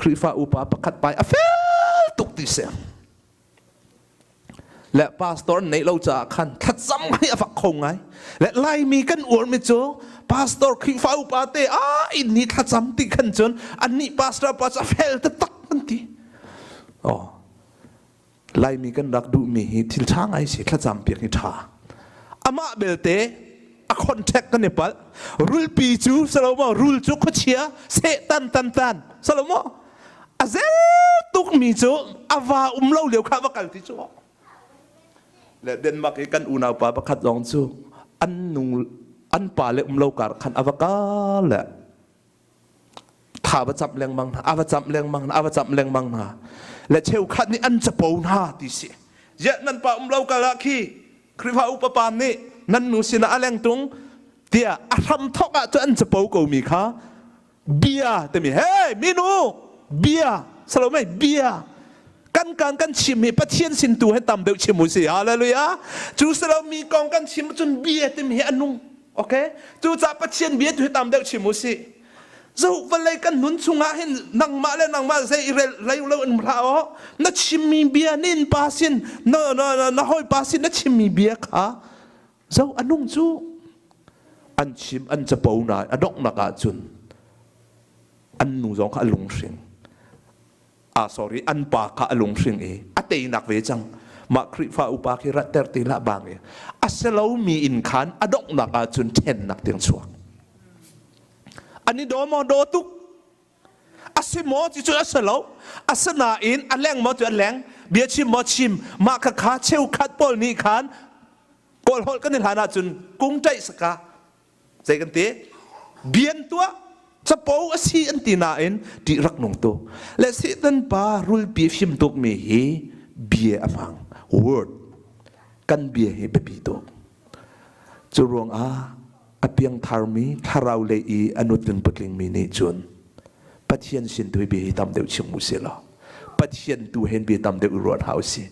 Khrihfa upa pakhat pai a fel tuk ti si. Le pastor neih lo caah khan thlacam hi a fak kho ngai. Le Laimi kan uarmi cu pastor Khrihfa upa te a inn hi thlacam ti khan cun annih pastor pa cu a fel taktak kan ti. Oh. Laimi kan rak duhmi hi thil ṭha ngai si thlacam piak hi ṭha. Amah belte a contact kan i palh. Rulpi cu salomo rul cu khuachia sehtan tan tan salomo a zel tukmi cu a va um lo lio kha va kal ti cu le Denmark i kan unau pa pakhat zong cu an nung an pa le um lo kar khan a va kal le tha va camh lengmang hna a va camh lengmang hna a va camh lengmang hna le cheukhat nih an capo hna ti si ziah nan pa um lo kal ah khi Khrihfa upa pa nih nan nu sinah a leng tung tiah a hram thok ah cu an capo ko mi kha bia timi hey minu bia salome bia kan kan kan chim hi Pathian sin tu he tam deuh chim u si hallelujah cu salo mi kong kan chim cun bia timi hi a nung Okay? Cucaah Pathian bia tu hi tam deuh chim u sih. Zo vawlei kan nun chungah hin nangmah le nangmah zei i rel lei lo in hlah aw. Na chimmi bia nin pa sin na na na hawi pa sin na chimmi bia kha zo anung cu an chim an capo na a donghnak ah cun an nu zong kha a lunghring. Ah sorry an pa kha a lunghring i a teinak ve cang mah Khrihfa upa khi ratter ti hlah bang i a si lomi in khan a donghnak ah cun ṭhennak tiang chuak an i daw maw daw tuk a si maw ti cu a si lo asinain a leng maw cu a leng bia chim maw chim mah kha kha cheukhat pawl nih khan kawl holh kan i hlan ahcun kung ṭaih saka Zei kan ti? Bian tuah capo a si an ti nain ṭih rak nung tu. Le Satan pa rulpi fim tuk mi hi bia a hmang. Word. Kan bia hi biapi tuk. Cu ruangah a piangtharmi thlarau lei i a nutling putling mi nih cun Pathian sin tu hi bia hi tam deuh chim u sih law Pathian tu hen bia tam deuh i ruat hau si.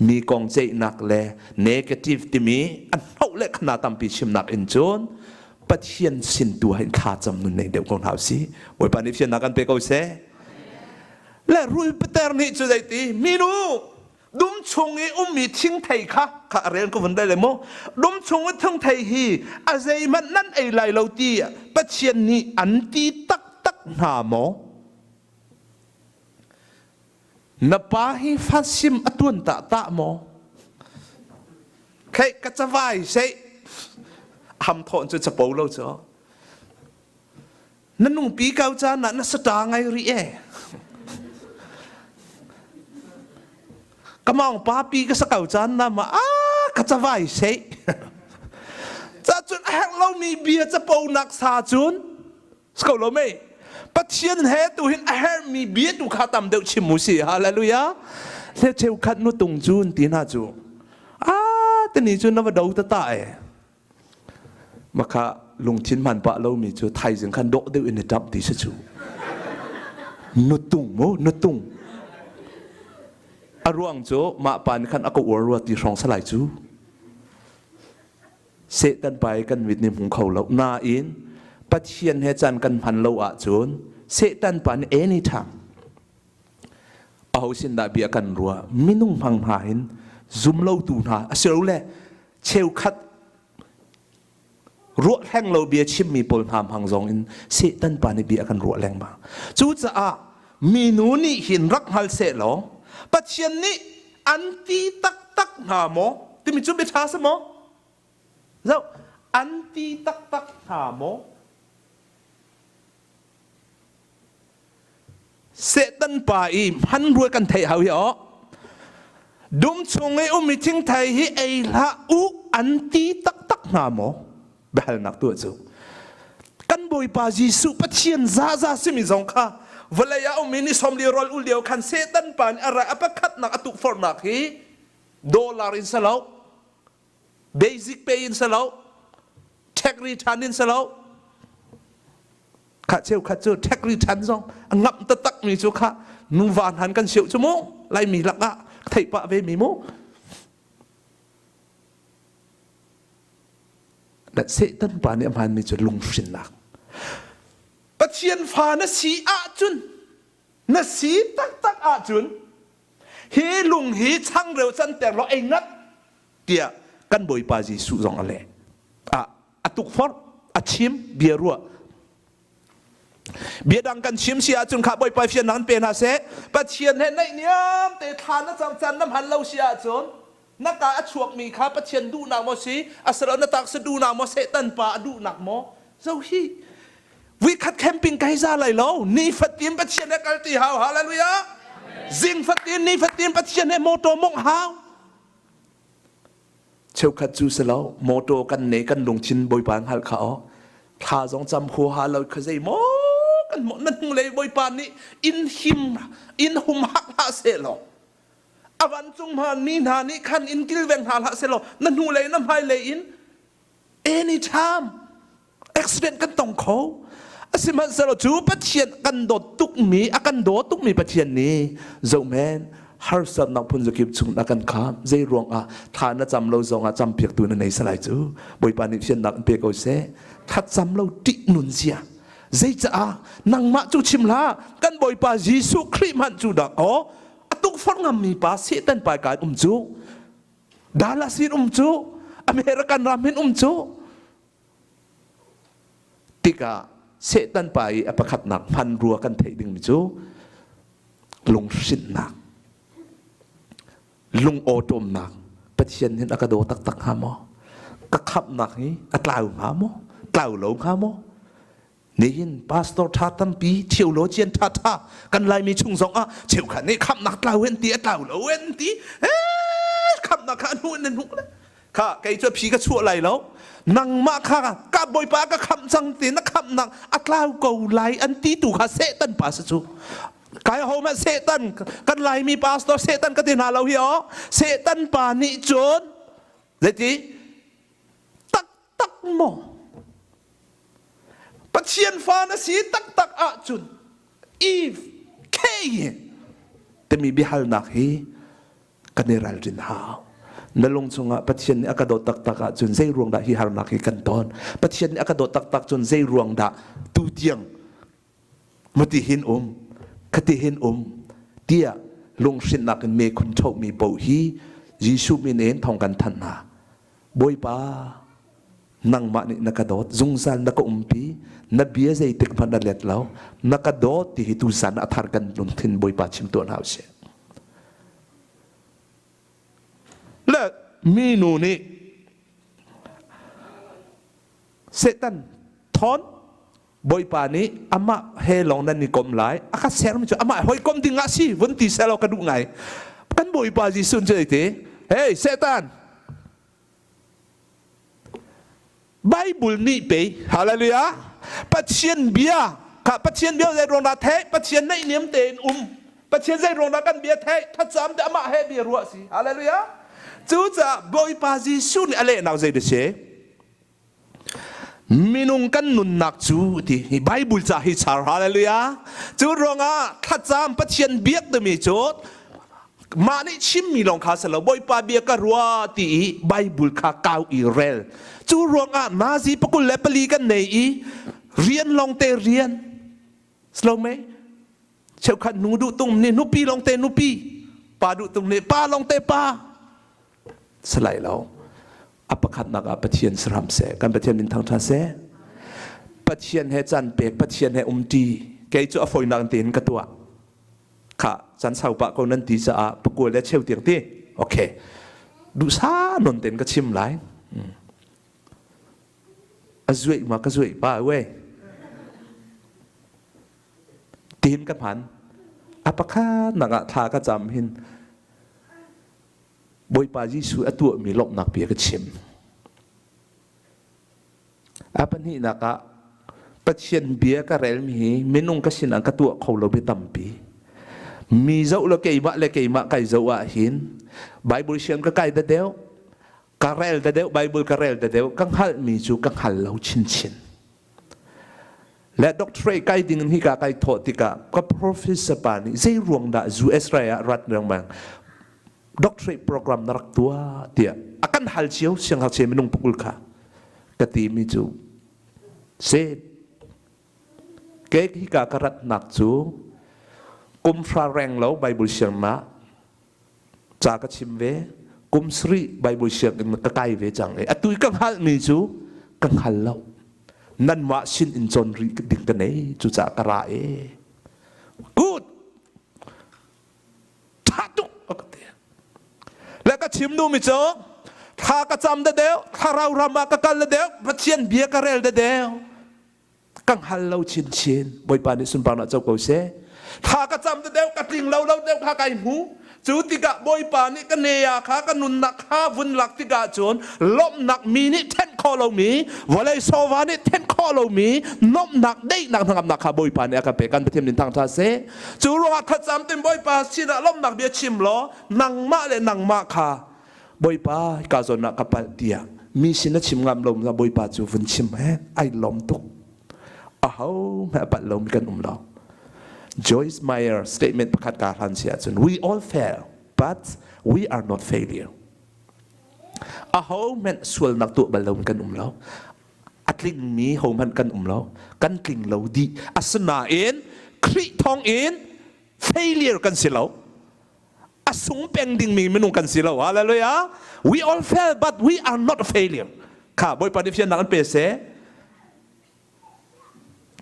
Mi kong ceihnak le negative timi a hnoh le khana tampi chimnak in cun Pathian sin tu hin thla cam nun nei deuh ko hna si. Bawipa nih fiannak kan pe ko seh. Le rul pater nih cu zeiti minu dum chung i ummi thingthei kha kha a rel ko vun dai le mu dum chung i thingthei hi a zeihmanh nan ei lai lo ti Pathian nih an ti taktak hna maw Na pa hi fasim a tuan ta ta maw? Khei ka cavai sei ham thawn cu capo lo cu. Na nungpi kau caan ah na sata ngai rih e. Ka maung pa pi ka sakau caan na ma a ka cavai sei. Ca cun a herh lomi bia capo nak sa cun Sko lo mei. Pathian he tu hin a herhmi bia tu kha tam deuh chim u si. Hallelujah. Le cheukhat nu tung cu ti hna cu. Ah tani cu na va do ta ta e. Maka lungthin man pa lo mi cu thaizing khan dawh deuh in i ṭap ti si cu. Nutung mu nutung. A ruang cu mah pa nih khan a ka uar rua ti hrawng salai cu. Satan pa i kan mit nih hmu kho lo. Nain Pathian he caan kan hman lo ahcun Satan pa nih anytime aho sin dah bia kan ruah minung hmang hna hin zum lotu hna asilole cheukhat ruah hleng lo bia chimmi pawl hna hmang zong in Satan pa nih bia kan ruah lengmang. Cucaah minu nih hin rak hngal seh law Pathian nih an ti taktak hnga maw timi cu bia ṭha si maw? Zoh, an ti taktak hnga maw? Satan pa i hmanrua kan theih hau hi aw. Dum chung i um i thingthei hi ei hlah u an ti taktak hnga maw? Biahalnak tuah cu. Kan Bawipa Jesuh Pathian zaza simi zong kha vawlei ah um i ni sawmli rawl ul lio khan Satan pa nih a ra a pakhatnak a tukforhnak hi dollar in si lo basic pay in si lo tax return in si lo kha cheukhat cu tax return zong a ngamh taktak mi cu kha nuva hnan kan seuh cu mu laimi lakah theih pah ve mi mu Satan pa nih a hmanmi cu lunghrinnak. Pathian fa na si ahcun Na si taktak ahcun hi lung hi changreu canter law ei ngat tiah kan Bawipa Jesuh zong a leh. A tukforh, a chim, bia ruah. Bia dang kan chim si ahcun kha Bawipa fiannak an pe hna seh. Pathian he naihniam te thla na cam caan na hman lo si ahcun na ka a chuakmi kha Pathian duhnak maw si asilo na taksa duhnak maw Satan pa a duhnak maw zo hi Vuikhat camping kai za lai lo ni fatin Pathian he kal ti hau hallelujah zing fatin ni fatin Pathian he motor mongh hau cheukhat cu si lo motor kan ne kan lungthin Bawipa hngal kha o thla zong cam huaha lo kha zei maw kan mo na hnulei Bawipa nih in him in hum hak hlah seh law a vancung hma mi hna nih khan in kilveng hna hlah seh law na hnulei na hmailei in anytime accident kan tong kho asihmanhsehlaw cu Pathian kan dawt tukmi a kan daw tukmi Pathian nih zohmen harsatnak phun zakip chung a kan kham zei ruangah thla na cam lo zongah campiaktu na nei salai cu Bawipa nih fiannak in pe ko seh thlacam lo ṭih nun zia zeicaah nangmah cu chim hlah kan Bawipa Jesuh Khrih hmanh cu dah aw a tukforh ngammi pa Satan pai kai um cu Dallas in um cu American ram in um cu tikah Satan pa i a pakhatnak hmanrua kan theih dingmi cu lunghrinnak lungawṭawmnak Pathian hin a ka daw taktak hnga maw ka khamhnak hi a tlau hnga maw tlau lo hnga maw Nihin pastor ṭha tampi theologian ṭha ṭha kan Laimi chung zong ah cheukhat nih khamhnak tlau en ti a tlau lo en ti khamhnak kha a hnu in an hmuh le kha kei cu phi ka chuah lai lo nangmah kha ka bawipa ka khamh cang ti na khamhnak a tlau ko lai an ti tu kha Satan pa si cu kai ho ma Satan kan Laimi pastor Satan ka ti hna lo hi o Satan pa nih cun zeiti taktak maw Pathian fa na si taktak ahcun Eve K timi biahalnak hi kan i ralrin hau. Na lung chungah Pathian nih a ka dawt taktak ahcun zei ruang dah hi harnak hi kan ton? Pathian nih a ka dawt taktak cun zei ruang dah tu tiang mati hin um, khati hin um tiah lunghrinnak in me khun ṭhomi paoh hi Jesuh min in thong kan thanh hna. Bawipa nangmah nih na ka dawt zungzal na ka umpi na bia zeitik hmanh na let lo na ka dawt ti hi tuzan a thar kan lungthin Bawipa chim tuah hna usih le minu nih Satan thawn Bawipa nih amah he lawng nan i kom lai a ka sermi cu amah hawikom ding ah si vun ti seh law ka duh ngai kan Bawipa Jesuh cu ti hey Satan Bible nih pei hallelujah Pathian bia kha Pathian bia zei ruang dah theih Pathian naihniam tein um Pathian zei ruang dah kan bia theih thlacam te amah he bia ruah si hallelujah cucaah Bawipa Jesuh nih a lehnak zei dah si Minung kan nunnak cu ti hi Bible ca hi char hallelujah cu ruangah thlacam Pathian biak timi cu mah nih chimmi lawng kha si lo Bawipa bia ka rua ti i Bible kha kau i rel cu ruangah nazi pakul le pali kan nei i rian lawng te rian slow me cheukhat nu duh tung nih nupi lawng te nupi pa duh tung nih pa lawng te pa Salai lo. A pakhatnak ah Pathian saram seh. Kan Pathian min thangṭhat seh. Pathian he caan pek, Pathian he umṭi. Kei cu a fawinak tein ka tuah. Kha caan sau pah ko nan ti caah pakua le cheu tiang ti. Okay. Duhsa non tein ka chim lai. A zuih ma ka zuih pa we. Tin ka hman. A pakhatnak ah thla ka cam hin Bawipa Jesuh a tuahmi lawmhnak bia ka chim. A pahnihnak ah Pathian bia ka relmi hi minung ka sinah ka tuah kho lo bia tampi. Mi zoh le keimah le keimah kai zoh ah hin Bible siang ka kai da deuh, ka rel da deuh, Bible ka rel da deuh, ka hngalhmi cu ka hngal lo chinchin. Le doctorate kai ding in hika kai thawh tikah ka professor pa nih zei ruang dah US rai ah rat lengmang doctorate program na rak tuah tiah a kan hal cio siangngakchia minung pakul kha ka ti mi cu se ke hika ka ratnak cu. Kum hra reng lo Bible siangnak ca ka chim ve. Kum sarih Bible sianginn ka kai ve cang i atu i ka hngalhmi cu ka hngal lo. Nanmah sin in cawn rih ding ka nei cucaah ka ra e. Good. Ṭha tuk a ka ti. Le ka chim duhmi cu thla ka cam da deuh, thlarau ram ah ka kal da deuh, Pathian bia ka rel da deuh. Ka hngal lo chinchin. Bawipa nih sunparnak co ko seh. Thla ka cam da deuh, ka tling lo lo deuh kha kai hmu. Cu tikah Bawipa nih ka nea kha ka nunnak kha vun lak tikah cun lawmhnak mi nih thenh khawh lomi, vawlei sawva nih thenh khawh lomi nuamhnak daihnak hnangamnak kha Bawipa nih a ka pek. Kan Pathian min thangṭha seh. Cu ruangah thlacam tin Bawipa sinah lawmhnak bia chim law nangmah le nangmah kha Bawipa ka zawn ah ka palh tiah mi sin na chim ngam lo na Bawipa cu vun chim he ai lawm tuk. Aho hmeh a palh lomi kan um lo. Joyce Meyer statement pakhat ka hlan si ahcun we all fail but we are not failure. Aho hmanh sualnak tuah bal lomi kan um lo. A tlingmi hohmanh kan um lo. Kan tling lo dih. Asinain Khrih thawng in failure kan si lo. A sung peng dingmi minung kan si lo. Hallelujah. We all fail but we are not a failure. Kha Bawipa nih fiannak an pe seh.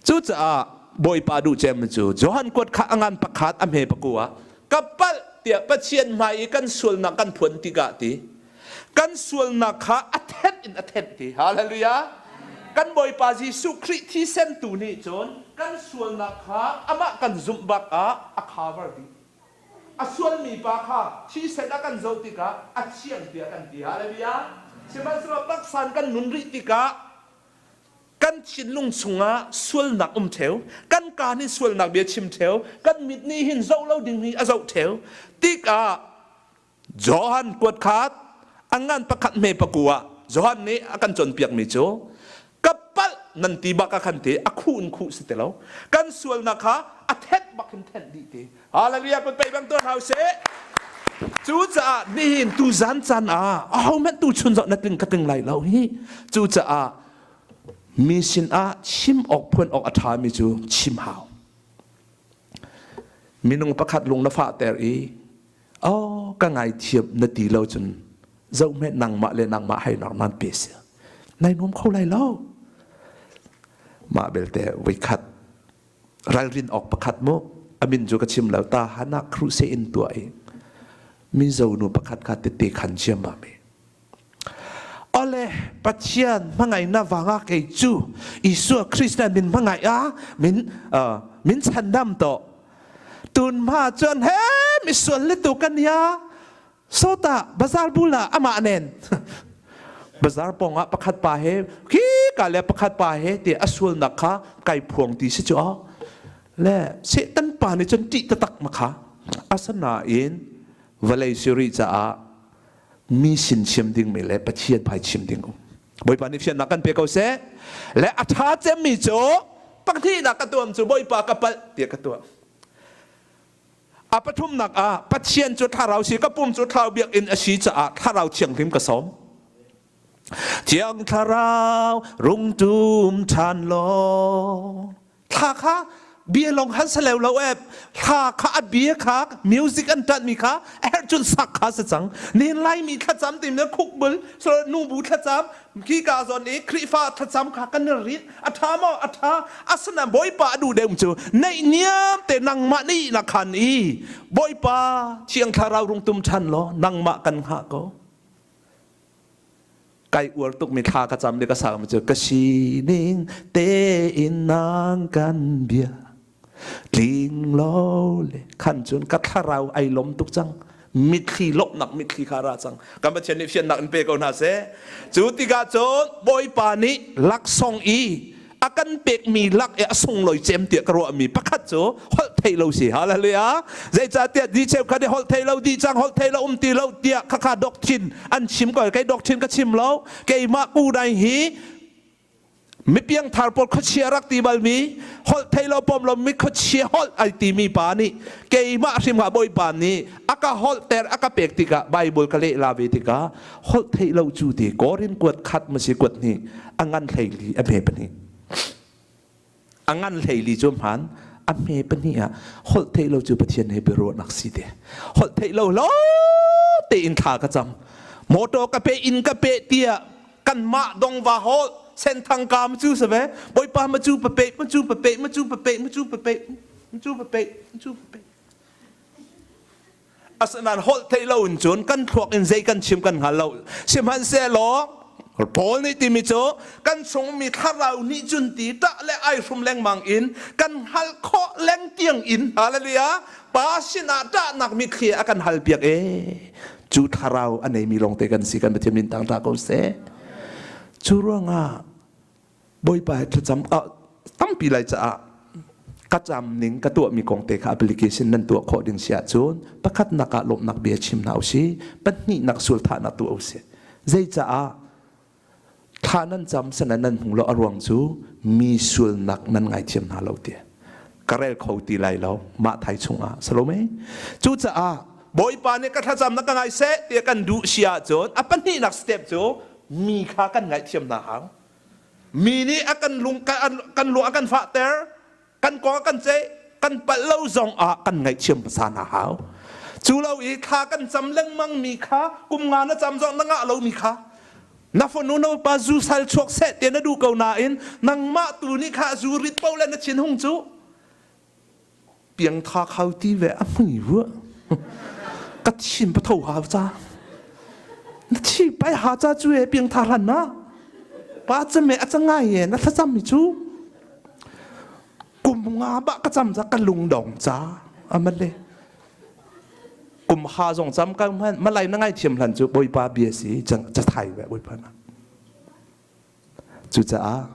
Cucaah Bawipa duh cem cu Johan kuat kha a ngan pakhat a hme pakua ka palh tiah Pathian hmai i kan sualnak kan phuan tikah ti kan sualnak kha a thenh in a thenh ti hallelujah kan Bawipa Jesuh Khrih thisen tu nih cun kan sualnak kha amah kan zumh bak ah a cover dih a sualmi pa kha thisen a kan zoh tikah a thiang tiah kan ti hallelujah sihmanhsehlaw taksa in kan nun rih tikah kan thinlung chungah sualnak um theo kan kaa nih sualnak bia chim theo kan mit nih hin zoh lo ding hi a zoh theo tikah Johan kuat khat a ngan pakhat hme pakua Johan nih a kan cawnpiak mi cu ka palh nan ti bak a khan ti a khuh in khuh si ti lo kan sualnak kha a thenh bak hin thenh dih ti Hallelujah kun pei bang tuan hau seh cucaah nihin tu zan caan ah aho hmanh tu chun zoh na tling ka tling lai lo hi cucaah mi sin ah chim awk phuan awk a ṭhami cu chim hau minung pakhat lung na fahter i oh ka ngaithiam na ti lo cun zohhmeh nangmah le nangmah heinak nan pe si nai nuam kho lai lo mah belte voikhat ralrin awk pakhat mu amin cu ka chim lo ta hana crusade in tuah i mizo nu pakhat kha tete khan chiam ma mi ole pathian hmangai na wanga kei chu Isua Krista min hmangai a min min chandam to tun ma chuan he mi sual le tu kan ya Sawtah bazar bul ah amah nen bazar pawng ah pakhat pa he khi ka le pakhat pa he ti a sualnak kha kai phuang ti si cu le Satan pa nih cun ṭih taktak ma kha asanain vawlei siri caah mi sin chim dingmi le Pathian phai chim ding um Bawipa nih fiannak kan pe ko seh le a ṭha cemmi cu pakhnihnak ka tuam cu Bawipa ka palh tiah ka tuah A pathumnak ah Pathian cu thlarau si ka pum cu thlarau biakinn a si caah thlarau thianghlim ka sawm. Thiang thlarau rung tum ṭhan law thla kha bia lawng han saleu lo e thla kha a bia kha music an ṭanh mi kha a herh cun sak kha si cang nen laimi thlacam ti na khuk bul so nubu thlacam khi ka zawn i Khrihfa thlacam kha kan rit a ṭha maw a ṭha asinain bawipa a duh deuh cu naihniam te nangmah nih na khan i bawipa thiang thlarau rung tum ṭhan law nangmah kan hngah ko kai uar tuk mi thla ka cam le ka sang mi cu ka sining tein nang kan bia tling lo le khan cun ka thlarau ai lom tuk cang mitthli lawmhnak mitthli kha ra cang kan Pathian nih fiannak in pe ko hna seh cu tikah cun Bawipa nih laksawng i a kan pekmi lak i a sunglawi cem tiah ka ruahmi pakhat cu holh theih lo si hallelujah zeicahtiah di cheukhat i holh theih lo di cang holh theih lo um ti lo tiah khakha doctrine an chim ko kei doctrine ka chim lo keimah ku dai hi Mipiangthar pawl khuachia rak ti balmi holh thei lo pom lo mi khuachia holh ai timi pa nih keimah hrim ah Bawipa nih a ka holhter a ka pek tikah Bible ka leh la ve tikah holh theih lo cu ti Korin kuat khat ma si kuat hnih a ngan hlei li a hme pahnih a ngan hlei li cu hmaan A hme pahnih ah holh theih lo cu Pathian he biaruahnak si te. Holh theih lo lo tein thla ka cam. Motor ka pe inn ka pe tiah kanmah dong va hol senthang ka ma cu save Bawipa ma cu pa pe ma cu pa pe ma cu pa pe ma cu pa pe ma cu pa pe ma cu pa pe Asinain holh theih lo in cun kan thluak in zei kan chim kan hngal lo. Sihmanhsehlaw Paul nih timi cu kan chungmi thlarau nih cun ti ṭah le aihrum lengmang in kan hngalh khawh leng tiang in hallelujah pa sinah ṭahnak mitthli a kan hal piak e cu thlarau a neimi lawngte kan si kan Pathian min tang ṭah ko seh cu ruangah Bawipa he thlacam tampi lai caah ka cam ning ka tuahmi kong te kha application nan tuah khawh ding si ahcun pakhatnak ah lawmhnak bia chim hna usih pahnihnak sulthahnak tuah usih zei caah thla nan cam sana nan hmu lo a ruang cu mi sualnak nan ngaithiam hna lo ti ka rel kho ti lai lo mah thai chungah salome cucaah Bawipa nih ka thlacamnak ka ngai seh tiah kan duh si ahcun a pahnihnak step cu mi kha kan ngaihthiam hna hau Mi nih a kan lung kan lung a kan fahter, kan kong a kan ceih, kan palh lo zong ah kan ngaihthiam hmasa hna hau. Cu lo i thla kan cam lengmang mi kha kum nga na cam zong na ngah lo mi kha na fanu na pa zu sal chuak seh te na duh ko nain nangmah tu nih kha zu rit po le na thin hung cu Piangtha khau ti ve a hmui rua. Ka thin patho hau ca. Na thi pai ha ca cu e piangtha hlan na. Pa chame a cangai e na thlacam mi cu. Kum nga ba ka cam ca ka lung dong ca amale. Kum ha zong cam ka hman malai na ngai thiam hlan cu Bawipa bia si ca thai ve Bawipa na. Cucaah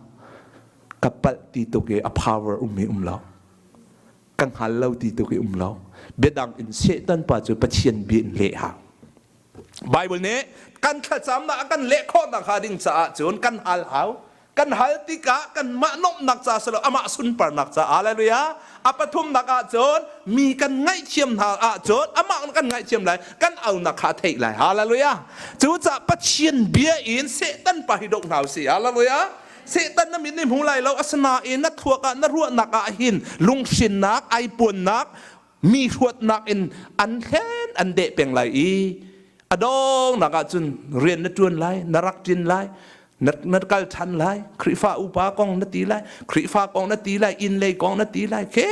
ka palh ti tuk i a power ummi um lo. Ka hngal lo ti tuk i um lo. Biadang in Satan pa cu Pathian bia in leh hau. Bible nih kan thlacamnak a kan leh khawhnak hnga ding caah cun kan hal hau. Kan hal tikah kanmah nuamhnak ca si lo amah sunparnak ca hallelujah. A pathumnak ahcun mi kan ngaihthiam hna ahcun amah kan ngaihthiam lai kan aunak kha a theih lai hallelujah. Cucaah Pathian bia in Satan pa hi doh hna usih hallelujah. Satan na mit nih hmu lai lo asinain na thluak ah na ruahnak ah hin lunghrinnak aipuannak mi hruatnak in an hlen an deh peng lai i a dongnak ah cun rian na ṭuan lai na rak ṭin lai na kal ṭhan lai Khrihfa upa kong na ti lai Khrihfa kong na ti lai inn lei kong na ti lai khe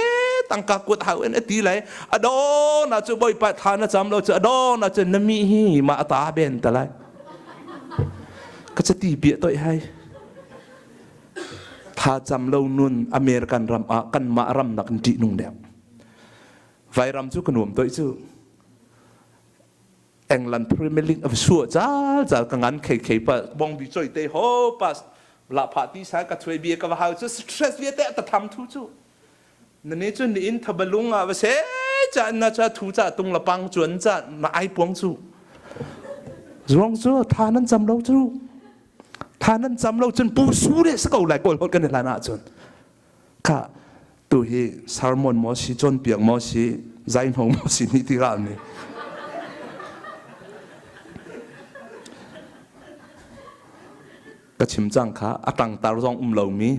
tangka kuat hau in a ti lai a dongnak cu Bawipa thla na cam lo cu a dongnak cu na mi hi ma ta ben ta lai ka cati bia toi hai tha cam lo nun American ram ah kanmah ram nak in ṭih nung deuh vairam cu ka nuam toi cu England Premier League a suah cal cal ka ngan khei khei pa bong bi choi te ho pa la pha ti sai ka thuai bia ka va hau cu stress bia te ta tham thu cu na ne cu ni in thabalung a va se cha na cha thu cha tung la pang chuan cha na ai puang cu zuang cu tha nan cham lo cu tha nan cham lo cun pu su re sa ko lai kawl hot kan hlan ah cun kha tu hi sermon maw si cawnpiak maw si zaihno maw si ni ti ral ni ka chim cang kha a tangtar zong um lomi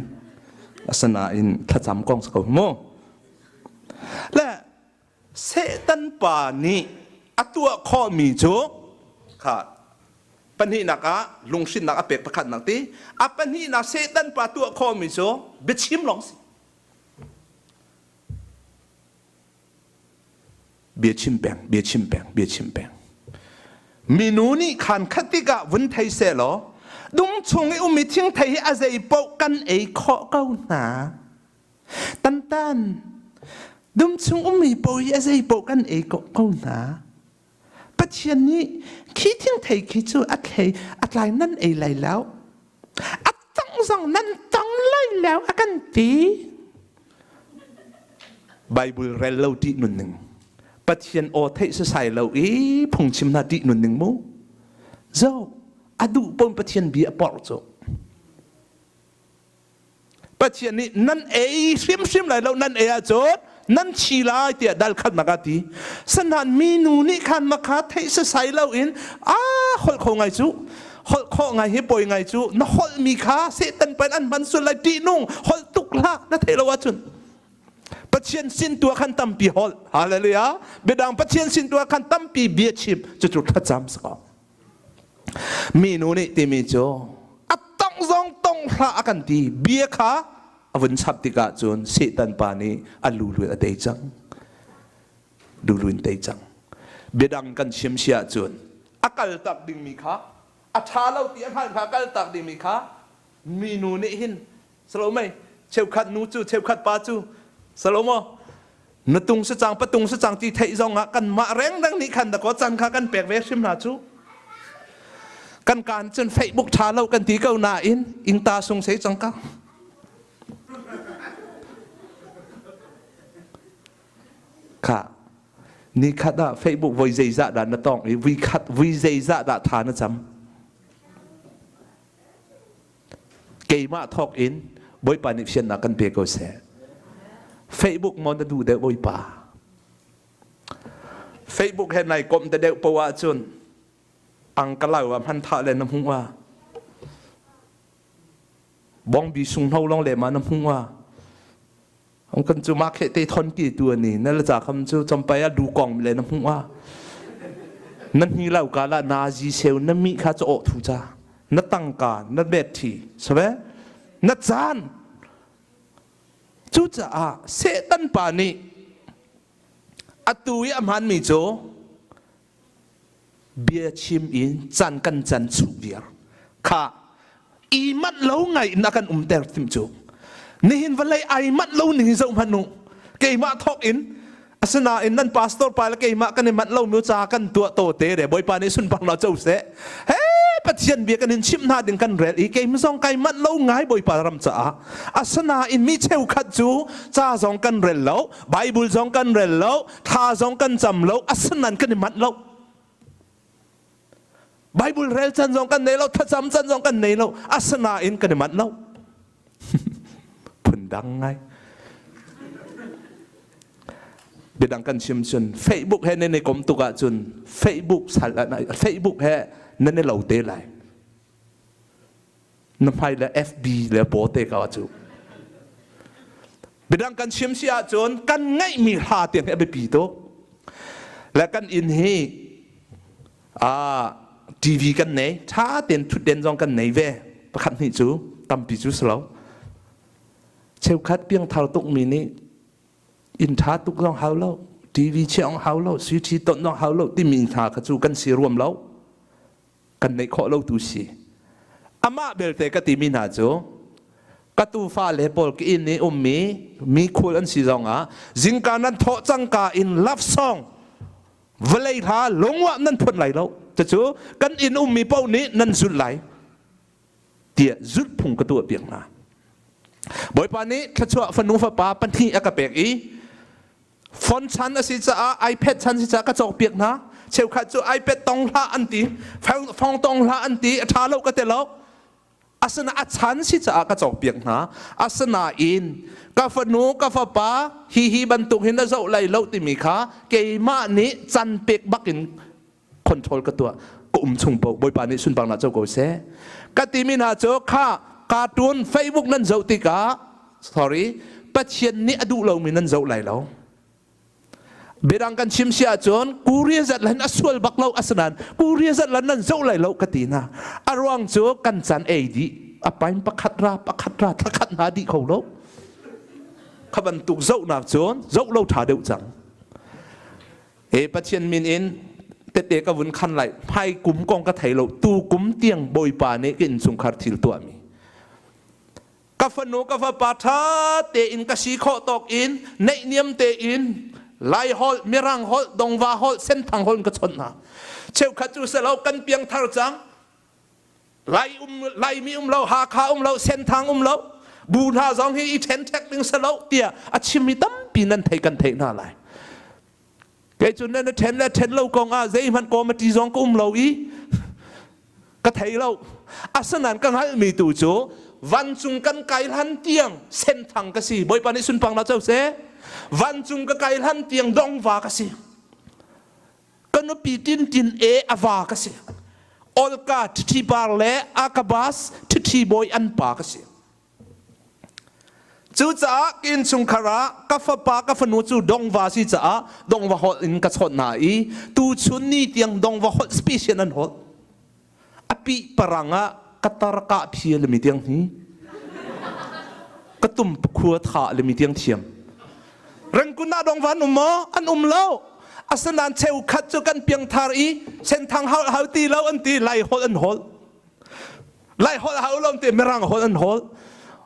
asinain thlacam kong sa ko mu le Satan pa nih a tuah khawhmi cu kha pahnihnak ah lunghrinnak a pek pakhatnak ti a pahnihnak Satan pa tuah khawhmi cu biachim lawng si biachim peng biachim peng biachim peng minu nih khan khat tikah vun thei seh law dum chung i ummi thingthei hi a zei paoh kan ei khawh ko hna Tantan, dum chung ummi paoh hi a zei paoh kan ei ko hna. Pathian nih khi thingthei khi cu a thlei a tlai nan ei lai lo. A tang zong nan tang lai lo a kan ti. Bible rel lo ṭih nunning. Pathian aw theih sasai lo i phungchim hna ṭih nunning mu. Zo, a duh pon Pathian bia a porh cu. Pathian nih nan ei hrimhrim lai lo nan ei ahcun nan thi lai tiah dal khatnak a ti. Sanan minu nih khan makha theih sasai lo in a holh kho ngai cu holh khawh ngai hi poi ngai cu na holh mi kha Satan pan an hman sual lai ṭihnung holh tuk hlah na theih lo ahcun. Pathian sin tu ah khan tampi holh. Hallelujah. Biadang Pathian sin tu ah khan tampi bia chim cucu thlacam si ko. Minu nih timi cu a tong zong tong hlah a kan ti. Bia kha a vun chap tikah cun Satan pa nih a lulu a tei cang. Lulu in tei cang. Biadang kan chim si ahcun a kal tak dingmi kha a ṭha lo ti a hngalh kha a kal tak dingmi kha minu nih hin Salomei cheukhat nu cu cheukhat pa cu Salomo na tung si cang patung si cang ti theih zong ah kanmah rengreng nih khan dakaw can kha kan pek ve hrim hna cu kan kaan cun Facebook ṭha lo kan ti ko nain ingta sung sei cang ka kha ni khat ah Facebook voi zeizah dah na tong i vui khat vui zeizah dah tha na cam Keimah thawk in Bawipa nih fiannak kan pe ko seh. Facebook maw na duh deuh Bawipa? Facebook he nai komh te deuh poah ahcun ang ka lau ah hman thah le na hmuh ah bongbi sunghno long le ma na hmuh ah Ong kan cu ma khe te thon ki tu ani na la cha kham cu champai a du kong le na hmu a na hni lau ka la na ji seu na mi kha cho thu cha na tangka na bet thi sabe na chan cu caah Satan pa nih atu i a hmanmi cu bia chim in can kan can chuh viar kha i manh lo ngai in a kan umter tim cu nihin vawlei ai manh lo ning hi zoh hmanh u keimah thawk in asinain nan pastor pa le keimah kan i manh lo mi ca kan tuah to te re bawipa nih sunpar lo co seh he pathian bia kan in chimh hna ding kan rel i keimah zong kai manh lo ngai bawipa ram caah asinain mi cheukhat cu ca zong kan rel lo Bible zong kan rel lo thla zong kan cam lo asinain kan i manh lo Bible rel can zong kan nei lo thlacam can zong kan nei lo asinain kan i manh lo phundang ngai biadang kan chim cun Facebook he nan i kom tuk ahcun Facebook sal Facebook he nan i lo te lai na hmai le FB le paw te ka cu Biadang kan chim si ahcun kan ngeihmi hla tiang hi a biapi tuk. Le kan inn hi TV kan nei, ṭha tein ṭhutden zong kan nei ve. Pakhat hnih cu tampi cu si lo. Cheukhat piangthar tukmi nih inn ṭha tuk zong hau lo, TV chiah zong hau lo, suiṭhi tonh zong hau lo timi hna kha cu kan si ruam lo. Kan neih khawh lo tu si. Amah belte ka timi hna cu ka tufa le pawl ka inn i ummi mi khul an si zongah zingka nan thawh cangka in love song vawlei hla lungwah nan phun lai lo cucu kan inn ummi paoh nih nan zulh lai tiah zulh phung ka tuah piak hna Bawipa nih thluachuah fanu fapa pahnih a ka pek i phone chan a si caah iPad chan si caah ka cawk piak hna cheukhat cu iPad tong hlah an ti phone tong hlah an ti a ṭha lo ka ti lo asina a chan si caah ka cawkpiak hna asinain ka fanu ka fapa hi hi bantuk hin a zoh lai lo timi kha keimah nih can pek bakin control ka tuah ka um chung paoh bawipa nih sunparnak co ko seh ka timi hna cu kha cartoon facebook nan zoh tikah sorry pathian nih a duh lomi nan zoh lai lo Biadang kan chim si ahcun Korea zat lan a sual bak lo asinain Korea zat lan nan zoh lai lo ka ti hna. A ruang cu kan can ei dih a pain pakhat ra pakhat ra thakhat hna dih kho lo. Kha bantuk zohnak cun zoh lo ṭha deuh cang. E Pathian min in tete ka vun khan lai hmai kum kong ka thei lo tu kum tiang Bawipa nih ka innchungkhar thil tuahmi. Ka fanu ka fapa ṭha tein ka si khawh tawk in naihniam tein Lai holh, Mirang holh, Dongva holh, Senthang holh in ka chawnh hna. Cheukhat cu selo kan piangthar cang. Lai um Laimi um lo, Hakha um lo, Senthang um lo, bu hna zong hi i ṭhenṭhek ding selo tiah a chimmi tampi nan thei kan theih hna lai. Kei cu nan ṭhen le ṭhen lo kong ah zeihmanh committee zong ka um lo i ka thei lo. Asinain ka hngalhmi tu cu vancung kan kai hlan tiang senthang ka si. Bawipa nih sunpang na co seh. Vancung ka kai hlan tiang dongva ka si. Ka nupi tintin e a va ka si. Olka ṭhiṭhi par le Akabas ṭhiṭhi bawi an pa ka si. Cucaah ka innchungkhar ah ka fapa ka fanu cu dongva si caah dongva holh in ka chawnh hna i tuchun ni tiang dongva holh special an holh. A pi parang ah ka tar kah phia lemi tiang hi ka tum khua tha lemi tiang thiam. Rengkun ah dongva an um maw? An um lo. Asinain cheukhat cu kan piangthar i senthang hau hau ti lo an ti lai holh an holh. Lai holh hau lo ti mirang holh an holh.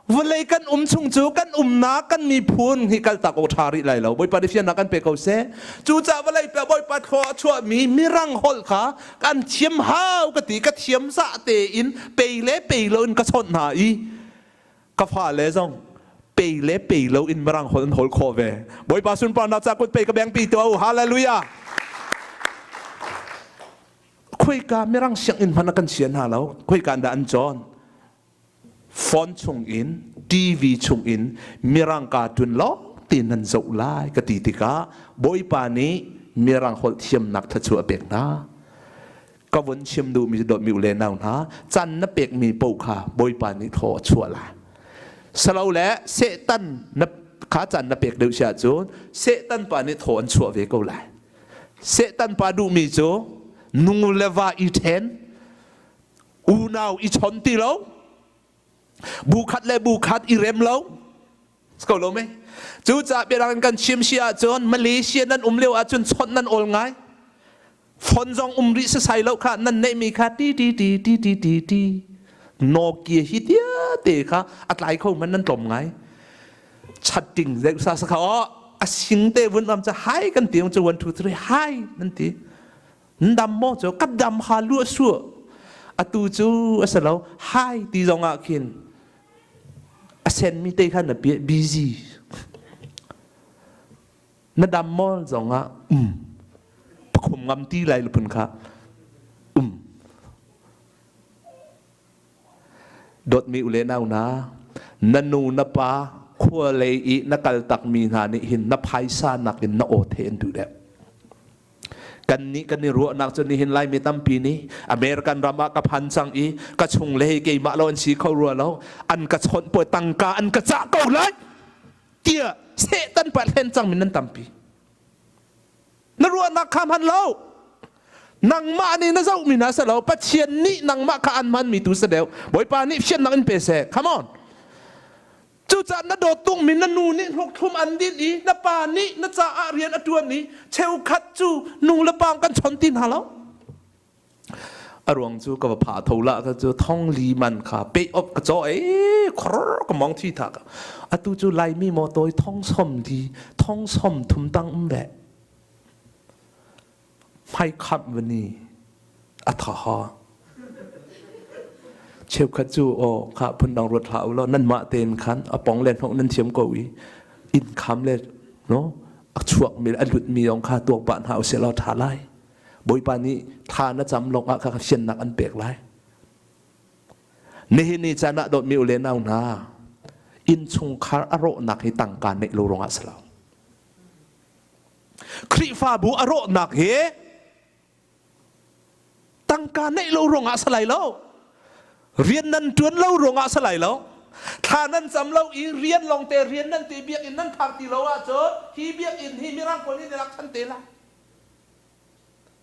Vawlei kan um chung cu kan umnak kan miphun hi kaltak awk ṭha rih lai lo. Bawipa nih fiannak kan pe ko seh. Cucaah vawlei pe Bawipa thlua a chuahmi mirang holh kha kan thiam hau ka ti ka thiam zah tein pei le pei lo in ka chawnh hna i ka fale zong pei le pei lo in mirang holh an holh khawh ve. Bawipa sunparnak ca kut pei ka bengpi tuah u. Hallelujah. Khuika mirang sianginn hmanh ah kan chia hna lo. Khuika dah an cawn? Phone chungin, TV chungin mirang cartoon lawng te nan zoh lai ka ti tikah Bawipa nih mirang holh thiamnak thluachuah a pek hna. Ka vun chim duhmi dawtmi u le nau hna, can na pekmi paoh kha Bawipa nih thaw a chuah lai. Salo le Satan na kha can na pek deuh si ahcun Satan pa nih thaw an chuah ve ko lai. Satan pa duhmi cu nu le va i ṭhen, unau i chon ti lo, bu khat le bu khat i rem lo. Ko lo me. Cucaah biadang in kan chim si ahcun Malaysia nan um lio ahcun chawnh nan awl ngai. Phone zong um rih sasai lo kha nan neihmi kha ti ti ti ti ti ti ti Nokia hi tia te kha a tlai kho man nan tlawm ngai. Chatting deuh sa sa kha oh a sing te vun am cha hai kan ti cu 1 2 3 hai nan ti dam maw cu ka dam ha lu su atu cu a si lo hai ti zong ah khin a sen mi te kha na busy na dam maw zong ah um pakhum ngam ti lai lupun kha um Dawtmi u le nau hna, na nu na pa khua lei i na kal takmi hna nih hin na phaisa nakin na aw the an duh deuh. Kannih kan i ruahnak cu nihin Laimi tampi nih American ram ah ka phan cang i ka chung le hi keimah lo an si kho rua lo, an ka chawnh puai tangka an ka cah ko lai tiah Satan pa hlen cangmi nan tampi. Na ruahnak kha hman lo. Nangmah nih na zohmi hna si lo, Pathian nih nangmah kha an hmanmi tu si deuh. Bawipa nih fiannak in pe seh. Come on. Cucaah na dawt tungmi na nu nih hnuk thlum an dinh i na pa nih na caah rian a ṭuan i cheukhat cu nu le pa kan chon ti hna lo. A ruang cu ka va pha tho la ka cu thong li man kha pe op ka caw e khor ka mong thi tha ka atu cu laimi maw toi thong som di thong som thum tang um ve hmai khamh vani a tha ha cheukhat cu aw kha phundang ruat hlah u law nanmah tein khan a pong le hnok nan thiam ko i inn kham le no a chuak mi a lut mi yong kha tuak pah hna usih law tha lai Bawipa nih thla na cam lawng ah kha fiannak an pek lai. Nihin ni caan ah dawtmi u le nau hna, innchungkhar a rawhnak hi tangka neih lo ruangah si lo. Khrihfabu a rawhnak hi tangka neih lo ruangah si lai lo. Rian nan ṭuan lo ruangah si lai lo. Thla nan cam lo i rian lawngte rian nan ti biakinn nan phak ti lo ahcun hi biakinn hi mirang pawl nih an rak chan te lai.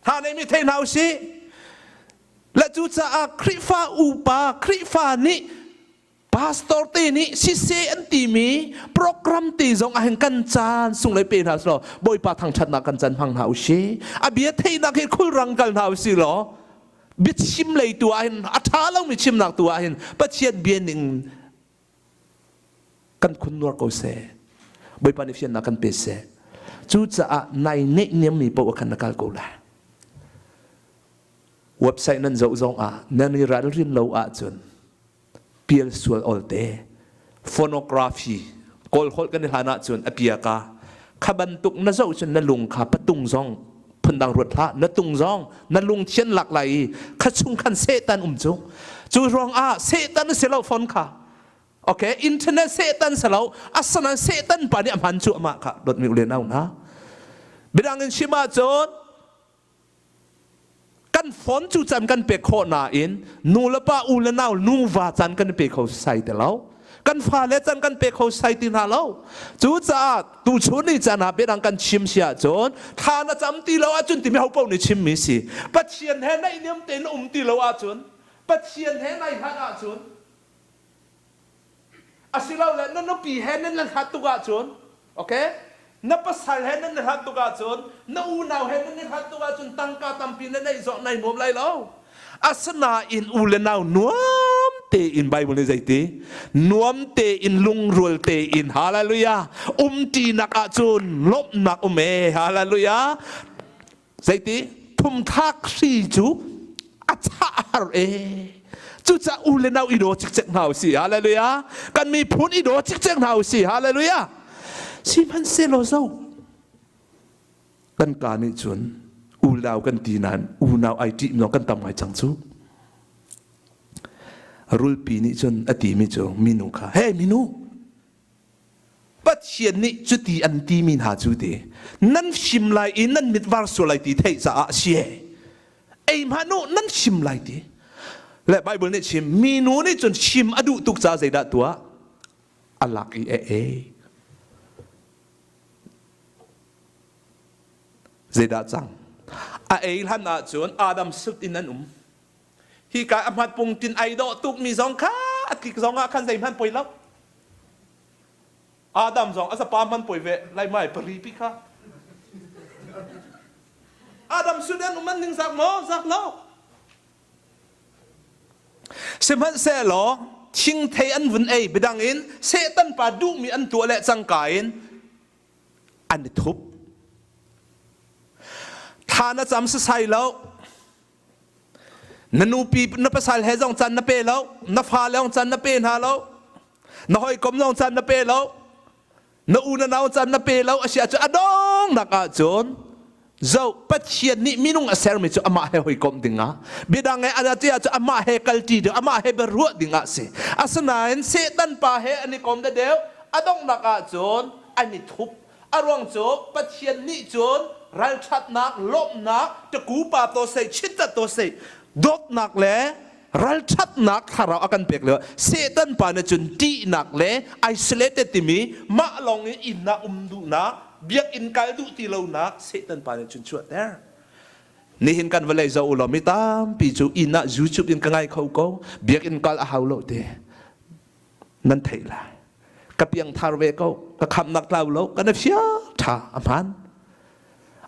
Hna nih mi thei hna usih. Le cucaah Khrihfa upa, Khrihfa nih pastor te nih siseh an timi program te zong ah hin kan caan sung le pe hna selaw Bawipa thangṭhatnak kan can hmang hna usih. A bia theihnak hi khulrang kal hna usih law biachim lei tu ah hin a ṭha lomi chimnak tu ah hin Pathian bia ning kan khun nuar ko seh Bawipa nih fiannak kan pe seh cucaah nai neih niammi paoh khan na kal ko lai website nan zoh zong ah nan i ralrin lo ahcun pial sual olte phonography kawl holh kan i hlan ahcun a pia ka kha bantuk na zoh cun na lung kha patung zong phundang ruat hlah na tung zong na lung thian lak lai i kha chung khan sehtan um cu cu ruang ah sehtan si lo phone kha okay internet sehtan si lo asanan sehtan pa nih a hman cu amah kha dot mi ule nau hna bidang in chim ahcun kan phone cu can kan pek khawh nain nu le pa u le nau nuva can kan pe kho sai te lo. Kan fale can kan pe kho sai ti hna lo. Cucaah tuchun ni caan ah biadang kan chim si ahcun thla na cam ti lo ahcun timi ho paoh nih chimmi si. Pathian he naihniam tein um ti lo ahcun Pathian he nai hlat ahcun asilole na nupi he nan hlat tuk ahcun okay na pasal he nan hlat tuk ahcun na unau he nan hlat tuk ahcun tangka tampi na neih zong nai nuam lai lo. Asinain u le nau nuam tein Bible nih zeiti nuam tein lungrual tein hallelujah umṭinak ahcun lawmhnak um e hallelujah zeiti thumthlak hri cu a chah har e cucaah u le nau i daw cikcek hna usih hallelujah kan miphun i daw cikcek hna usih hallelujah sihmanhsehlaw zo kan ka nih cun unau kan ti nain unau ai ṭih no kan tam ngai cang cu rulpi nih cun a timi cu minu kha hey minu Pathian nih cuti an timi hna cu ti nan sim lai i nan mit var sual lai ti theih caah a si ei hmanh u nan sim lai ti le Bible nih chim minu nih cun sim a duh tuk caah zeidah tuah a lak i a ei zeidah cang a ei hlan ahcun Adam sut in an um hika a hmat pungtin ai dawh tukmi zong kha a tlik zong ah khan zeihmanh poi lo Adam zong a zapa hman poi ve lai mai pari pi kha Adam sudan um an ning zak maw zak lo Sihmanhsehlaw thingthei an vun ei bidang in Satan pa duhmi an tuah le cangka in an i thup thla na cam sasai lo Na nupi na pasal he zong can na pe lo, na fale zong can na pe hna lo, na hawikom zong can na pe lo, na u na nau can na pe lo a si ahcun a dongnak ahcun zo Pathian nih minung a sermi cu amah he hawikomh dingah biadang he a ti ahcun amah he kalṭi ding amah he biaruah dingah a si asinain Satan pa he an i kom deuh a donghnak ahcun an i thup A ruang cu Pathian nih cun ralṭhatnak, lawmhnak, taku pa to sei, chitat to sei, dawtnak le ralṭhatnak thlarau a kan pek lio Satan pa nih cun ṭihnak le isolated timi mah lawng in inn ah um duhnak, biakinn kal duh ti lonak Satan pa nih cun chuahter. Nihin kan vawlei zoh u law mi tampi cu inn ah YouTube in ka ngai kho ko, biakinn kal a hau lo te. Nan theih lai. Ka piangthar ve ko ka khamnak tlau lo kan fia tha a hmaan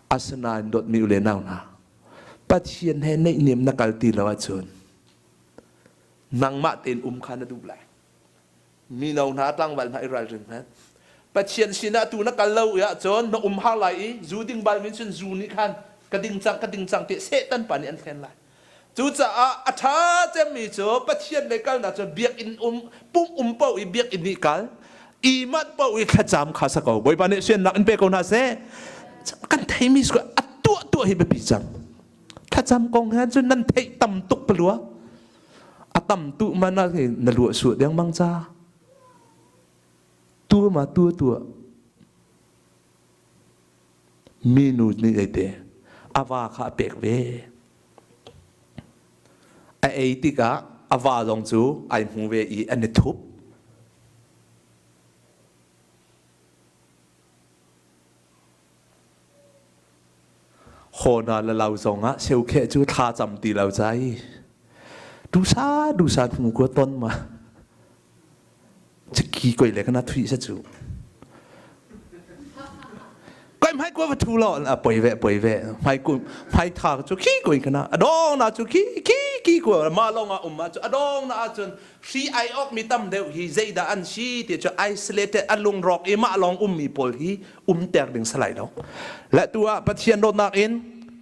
asinain dawtmi u le nau hna Pathian he neihniam na kal ti lo ahcun nangmah tein um kha na duh lai mino hna tlangval hna i ralring hmanh Pathian sinah tu na kal lo i ahcun na um har lai i zu ding bal min cun zu nih khan ka ding cang ka ding cang ti Satan pa nih an hlen lai Cucaah a ṭha cemmi cu Pathian lei kalnak cu biakinn um pumh um paoh i biakinn nih kal i manh paoh i thlacam kha sa ko. Bawipa nih siannak in pe ko hna seh. Kan theimi su a tuah tuah hi biapi cang. Thlacam kong he cun nan theih tam tuk palua. A tam tu man ah na luah suah dengmang ca. Tu ma tu tuah. Minu nih zeite a va kha a pek ve. A ei tikah a va zong cu ai hmu ve i an i thup. Hawna le lau zongah seukheh cu thla cam ti lo cai. Dusa dusa hnu ko ton ma. Chiki koi le kana thui sa cu. Koi hmai ko va thu lo a poi ve poi ve hmai ku hmai tha cu khi koi kana adong na cu khi khi khi ko ma long a um ma cu adong na ahcun hri ai ok mi tam deuh hi zeidah an si ti cu isolated a lungrawk i mah lawng ummi pawl hi umter ding salai lo le tu ah Pathian dawtnak in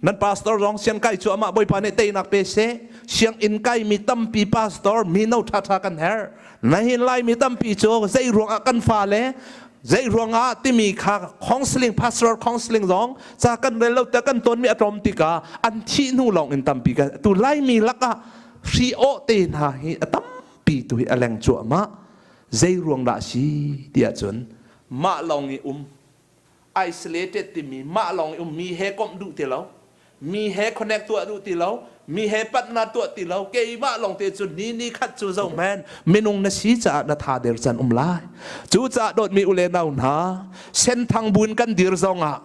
nan pastor zong sian kai cu amah Bawipa nih teinak pe seh sianginn kai mi tampi pastor mino ṭhaṭha kan herh Nahin Laimi tampi cu zei ruangah kan fale zei ruangah timi kha counseling pastoral counseling zong ca kan rel lo te kan tonmi a tlawm tikah an thih hnu lawng in tampi ka tu Laimi lakah hri aw te hna hi a tampi tu hi a leng cuahmah zei ruang dah si ti ahcun mah lawng i um isolated timi mah lawng i um mi he komh duh ti lo. Mi he connect tuah duh ti lo, mi he patna tuah ti lo, keimah lawng te cu ni ni khat cu zo men minung na si caah na tha der can um lai. Cu caah dawtmi ule nau hna, senthang buin kan dir zong ah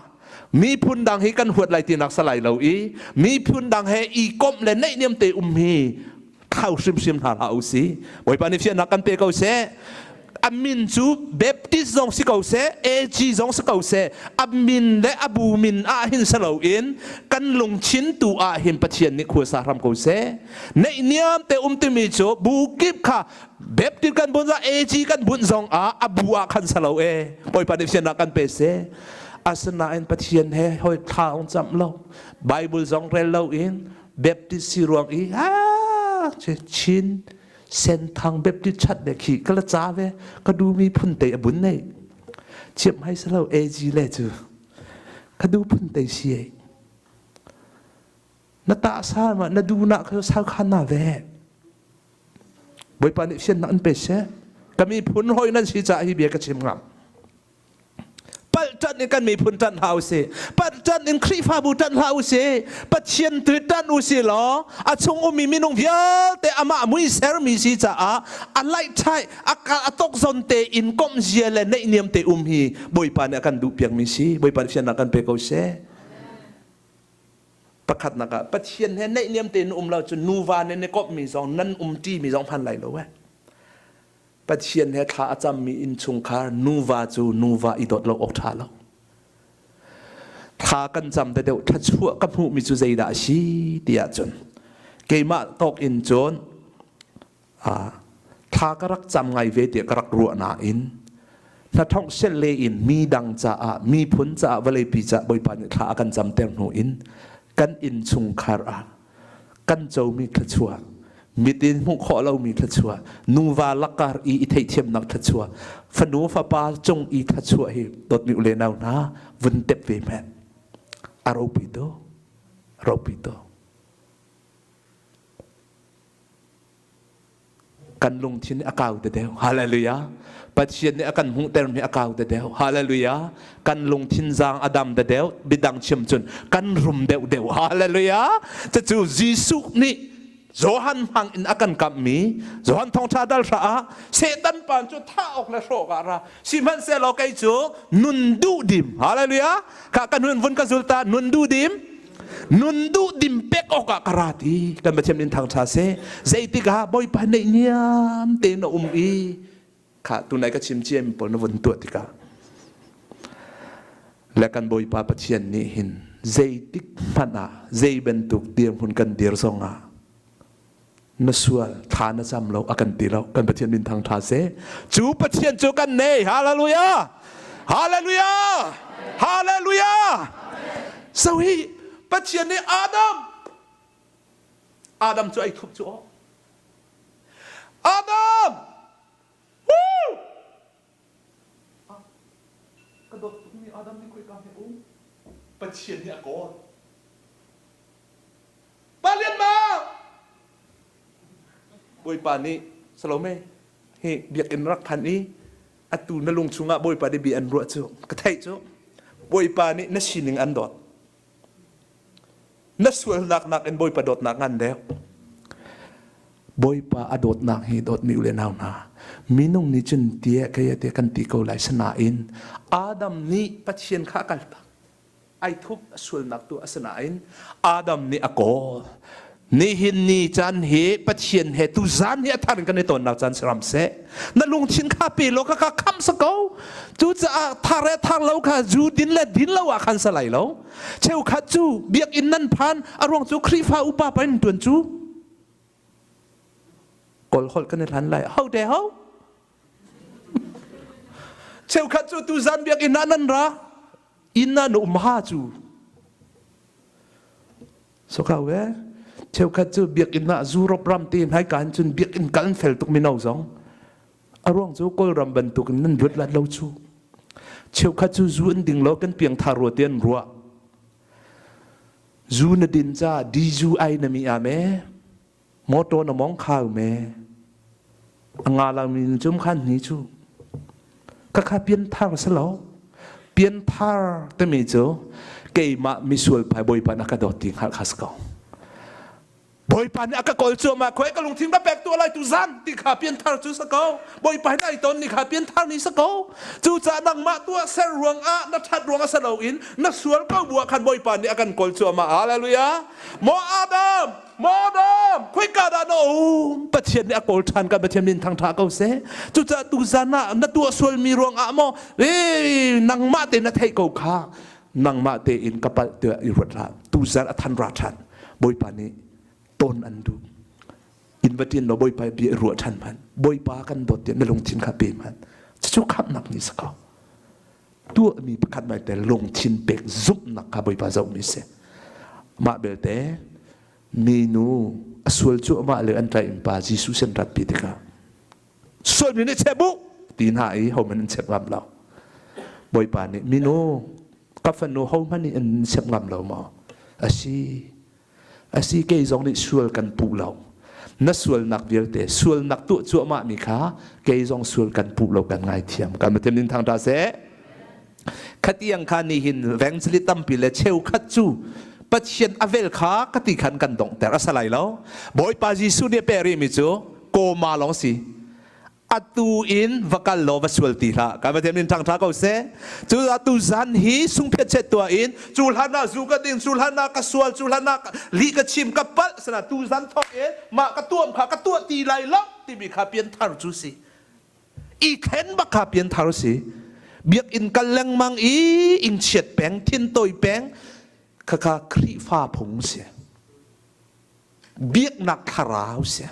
miphun dang hi kan huat lai tinak salai lo i miphun dang he i komh le neihniam te um hi thlau hrimhrim hna hlah u si. Bawipa nih fiannak kan pe ko seh. A min cu Baptist zong si ko seh, AG zong si ko seh, a min le a bu min ah hin si loin kan lungthin tu ah hin Pathian nih khuasa hram ko seh. Neihniam te um timi cu bu kip kha Baptist kan bunh zong AG kan bunh zong ah a bu ah khan si lo e. Bawipa nih fiannak kan pe seh. Asinain Pathian he hoi thla ong camh lo. Bible zong rel lo in Baptist si ruang i ah Chin Senthang Baptist chat le khi ka la ca ve ka du mi phun te a bun nei chiam hai salo AG le cu ka du phun te si ei na ta sa ma na du na kha sal khan na ve Bawipa nih sian na an pe se ka mi phun hoi nan si ca hi bia ka chim ngam Palh ṭanh in kan miphun ṭanh hlah usih. Palh ṭanh in Khrihfabu ṭanh hlah usih. Pathian tu ṭanh usih law a chung ummi minung vialte amah mui sermi si caah a laihṭhaih a kal a tok zon te in komh zia le neihniam te um hi Bawipa nih a kan duh piakmi si. Bawipa nih fiannak kan pe ko seh. Pakhatnak ah Pathian he neihniam tein um lo cun nuva nan i komhmi zong nan umṭimi zong hman lai lo eh. Pathian he thla a cammi innchungkhar nuva cu nuva i dawt lo awk ṭha lo. Thla kan cam te deuh thluachuah ka hmuhmi cu zeidah a si ti ahcun keimah tawk in cun thla ka rak cam ngai ve tiah ka rak ruah nain hnathongh selle in mi dang caah miphun caah vawleipi caah Bawipa nih thla a kan camter hnu in kan innchungkhar ah kan comi thluachuah mit in hmuh khawh lomi thluachuah nuva lakar i i theihthiamnak thluachuah fanu fapa cung i thluachuah hi dawtmi u le nau hna vun tep ve hmanh a ropi to ropi to Kan lungthin nih a kau te deuh. Hallelujah. Pathian nih a kan hmuhtermi a kau te deuh. Hallelujah. Kan lungthin zaang a dam te deuh. Bidang chim cun kan rum deuh deuh. Hallelujah. Cucu Jesuh nih Johan hmang in a kan kamhmi Johan thawngṭha dal hra ah Satan pa cu thah awk le hrawh ah ra sihmanhsehlaw kei cu nun duh dim hallelujah kha ka nun vun ka zul ta nun duh dim Nun duh dim pek awkah ka ra ti kan Pathian min thangṭha seh. Zeitik ah Bawipa neih niam tein a um i kha tunai ka chim ciami pawl na vun tuah tikah le kan Bawipa Pathian nih hin zeitik hmanh ah zei bantuk dirhmun kan dir zongah na sual thla na cam lo a kan ti lo kan Pathian min thang ṭha seh cu Pathian cu kan nei hallelujah hallelujah hallelujah so hi Pathian nih Adam Adam cu ai thup cu aw Adam Woo! Ka dawt tukmi Adam nih khoika he um Pathian nih a kawl Pa Lian Mang! Bawipa nih Salome hi biakinn rak phan i atu na lung chungah Bawipa nih bia an ruah cu ka theih cu Bawipa nih na sining an dawt. Na sualnak nakin Bawipa dawtnak ngan deuh. Bawipa a dawtnak hi dawtmi u le nau hna minung nih cun tie kei te kan ti ko lai sinain Adam nih Pathian kha a kaltak. Ai thup a sualnak tu asinain Adam nih a kawl. Nihin ni caan hi Pathian he tu zan hi a thar in kan i tonnak caan si ram seh. Na lungthin kha pe law ka ka khamh sa ko. Cucaah thar le thar lo kha zu din le din lo ah khan sa lai lo. Cheukhat cu biakinn nan phan a ruang cu Khrihfa upa pa in tuan cu. Kawl holh kan i hlan lai. Ho te ho? Cheukhat cu tuzan biakinn ah nan ra. Inn ah na um ha cu so kau e cheukhat cu biakinn ah Europe ram te hmai kan cun biakinn kal fel tuk mino zong a ruang cu Kawlram bantuk in nan luat lat lo cu cheukhat cu zu an ding lo kan piangthar rua te an ruah zu na din ca di zu ai na mi ame Motor na mong khau me. A nga lang mi cum khan ni cu. Ka kha pian thar si lo. Pian thar timi cu. Keimah misual pai Bawipa na ka dawt ti hngalh kha si ko. Bawipa nih a ka kawl cuahmah khuai ka lungthin ka pek tuah lai tu zan ti kha pianthar cu sa ko. Bawipa hin ai ton ni kha pianthar ni sa ko. Cucaah nangmah tuah ser ruangah na ṭhat ruangah sa loin na sual ko bu ah khan Bawipa nih a kan kawl cuahmah. Hallelujah. Maw Adam, maw Adam, khoika dah na um? Pathian nih a kawl ṭhan kan Pathian min thangṭha ko seh. Cucaah tuzan ah na tuah sualmi ruangah maw eh nangmah te na theih ko kha nangmah tein ka palh tiah i ruat hlah tuzan a than ra ṭhan bawipa nih ton an duh in va ṭin law bawipa bia i ruah ṭhan hmanh bawipa kan dawt tiah na lungthin kha pe hmanh cucu khamhnak ni si ko tuahmi pakhat mai te lungthin pek zumhnak kha bawipa zohmi si mah belte minu a sual cu amah le an ṭaim pa Jesuh sin ratpi tikah sualmi nih chep u ti hna i hohmanh an chep ngam lo bawipa nih minu ka fanu hohmanh nih an chep ngam lo maw asi asi kei zong nih sual kan puh lo na sualnak vialte sualnak tuah cuahmah mi kha kei zong sual kan puh lo kan ngaithiam kan Pathian min thang ta seh khatiang kha ni hin vengchali tampi le cheukhat cu Pathian a vel kha kati khan kan donghter a salai lo Bawipa Jesuh nih a peh rihmi cu kawma lawng si atu in va kal law va sual ti hlah kan Pathian min thangtha ko seh cu atu zan hi sungphiat chet tua in cu hlan ah zu ka ding cu hlan ah ka sual cu hlan ah li ka chim ka palh sana tu zan thawk in mah ka tuam kha ka tuah ti lai lo timi kha pianthar cu si i thlen bak kha pianthar si biakinn kal lengmang i ingchiat peng thin toi peng khakha Khrihfa phung si biaknak thlarau si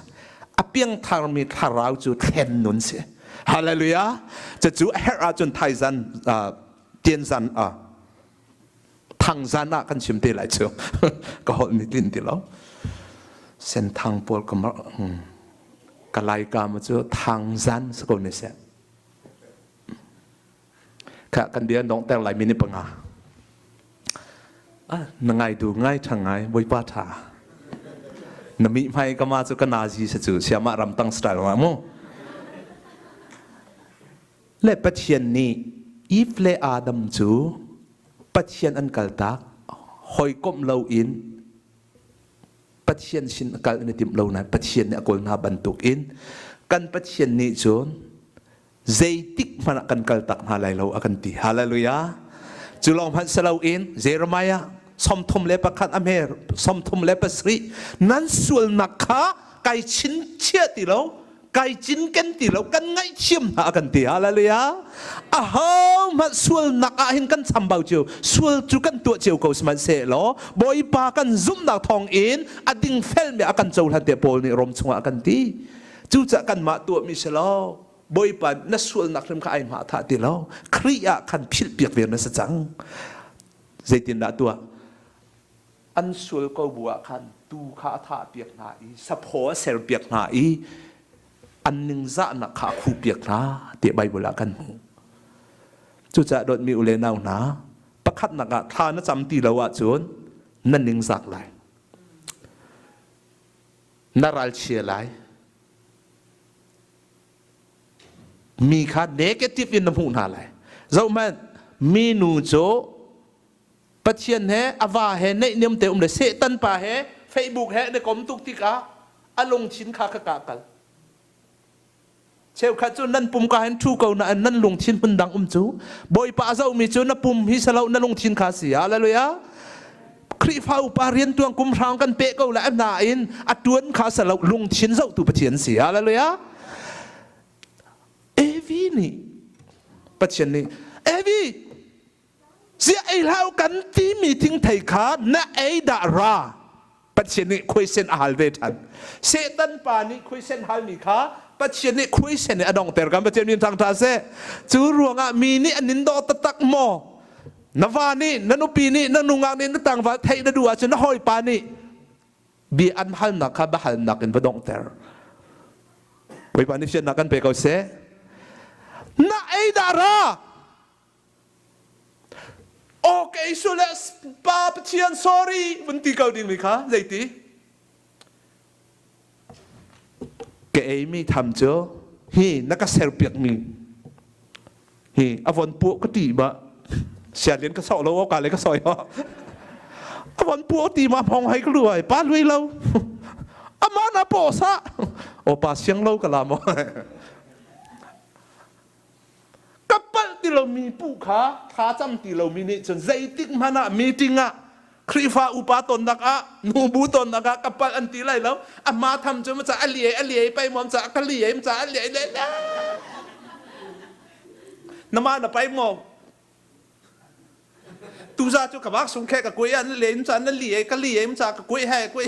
a piangtharmi thlarau cu thlen nun si hallelujah cucu a herh ahcun thaizan tianzan thangzan ah kan chim te lai cu ka holh ni tlin ti lo senthang pawl ka ka lai ka ma cu thangzan si ko ne seh Kha kan bia dongter lai minute panga. Ah, na ngai du ngai ṭha ngai Bawipa ṭha. Na mi hmai ka ma cu ka nazi sa cu siama ramtang style ma mu. Le Pathian nih Eve le Adam cu Pathian an kaltak hawikomh lo in Pathian sin kal an i timh lo nain Pathian nih a kawl hna bantuk in kan Pathian nih cun zeitik hmanh ah kan kaltak hna lai lo a kan ti hallelujah cu lawng hmanh si loin Jeremiah 31 a hme 37 nan sualnak kha kai chinchiah ti lo kai cinken ti lo kan ngaihthiam hna a kan ti hallelujah aho hmanh sualnak ah hin kan chambau cio sual cu kan tuah cio ko sihmanhsehlaw Bawipa kan zumhnak thawng in a dingfelmi a kan cohlan te Paul nih Rom chungah a kan ti cucaah kanmah tuahmi si lo Bawipa na sualnak hrim kha ai hma thah ti lo Khrih ah khan philh piak ve na si cang zeitindah tuah an sual ko bu ah khan tu kha a thah piak hna i saphaw a ser piak hna i an ningzahnak kha a khuh piak hna tiah Baibal ah kan hmuh cucaah dawtmi u le nau hna pakhatnak ah thla na cam ti lo ahcun na ningzak lai na ralchia lai Mi kha negative in na hmuh hna lai. Zohhmanh, minu cu Pathian he a va he neihniam te um le Satan pa he Facebook he an i kom tuk tikah a lungthin kha ka kah kal. Cheukhat cu nan pum ka hin thu ko na nan lungthin hmun dang um cu Bawipa a zohmi cu na pum hi salo na lungthin kha si hallelujah Khrihfa upa riantuan kum hrang kan pe ko lai nain a tuan kha salo lungthin zohtu Pathian si hallelujah Evi nih Pathian nih Evi zia ei hlau kan timi thingthei kha na ei dah ra Pathian nih khuaisen a hal ve ṭhan Satan pa nih khuaisen halmi kha Pathian nih khuaisen in a dongter kan Pathian min thang ṭha seh cu ruangah mi nih an in daw taktak maw Na va nih, na nupi nih, na nungak nih na tangval theih na duh ahcun na hawipa nih bia an halnak kha biahalnak in va donghter. Bawipa nih fiannak kan pe ko seh. Na ei dah ra! Aw kei sule pa Pathian sorry vun ti ko ding mi kha zeiti? Ka eimi tham cu hi na ka serpiakmi hi a von puah ka ṭih ba. Sialin ka sok lo ka le ka soi ho. Awan pu ti ma phong hai ka luai pa lui lo. Ama na po sa. O pa siang lo ka la mo. Ka palh ti lomi pu kha thla cam ti lomi nih cun zeitik hmanh ah meeting ah Khrihfa upa tonnak ah nubu tonnak ah ka palh an ti lai lo. Ama tham cu maca a liai a liai pai mom ca ka liai ca a liai le nama na pai maw tuza cu ka bak sung khe ka kuai an len ca na liai ka liai ca ka kuai he kuai